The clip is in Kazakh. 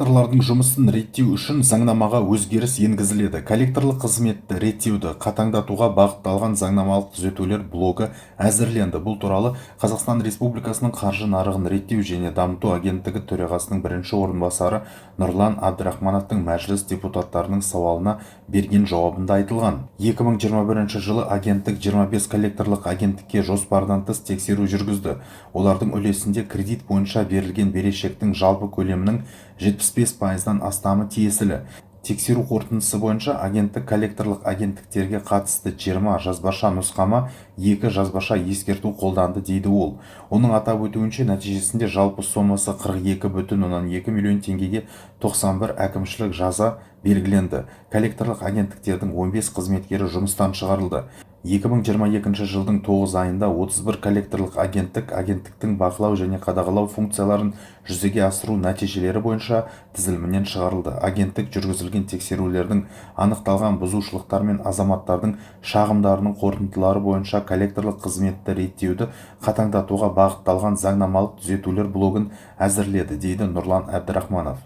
Коллекторлардың жұмысын реттеу үшін заңнамаға өзгеріс енгізіледі Коллекторлық қызметті реттеуді қатаңдатуға бағытталған заңнамалық түзетулер блогы әзірленді. Бұл туралы Қазақстан Республикасының Қаржы нарығын реттеу және дамыту агенттігі төрағасының бірінші орынбасары Нұрлан Әбдірахмановтың Мәжіліс депутаттарының сауалына берген жауабында айтылған. 2021 жылы агенттік 25 коллекторлық агенттікке жоспардан тыс тексеру жүргізді. Олардың үлесінде кредит бойынша берілген берешектің жалпы көлемінің 75 пайыздан астамы тиесілі. Тексеру қорытындысы бойынша агенттік коллекторлық агенттіктерге қатысты 20 жазбаша нұсқама, 2 жазбаша ескерту қолданды, дейді ол. Оның атап өтуінше, нәтижесінде жалпы сомасы 42,2 миллион теңгеге 91 әкімшілік жаза белгіленді. Коллекторлық агенттіктердің 15 қызметкері жұмыстан шығарылды. 2022 жылдың 9 айында 31 коллекторлық агенттік агенттіктің бақылау және қадағалау функцияларын жүзеге асыру нәтижелері бойынша тізілімнен шығарылды. Агенттік жүргізілген тексерулердің анықталған бұзушылықтар мен азаматтардың шағымдарының қорытындылары бойынша коллекторлық қызметті реттеуді қатаңдатуға бағытталған заңнамалық түзетулер блогын әзірледі, дейді Нұрлан Әбдірахманов.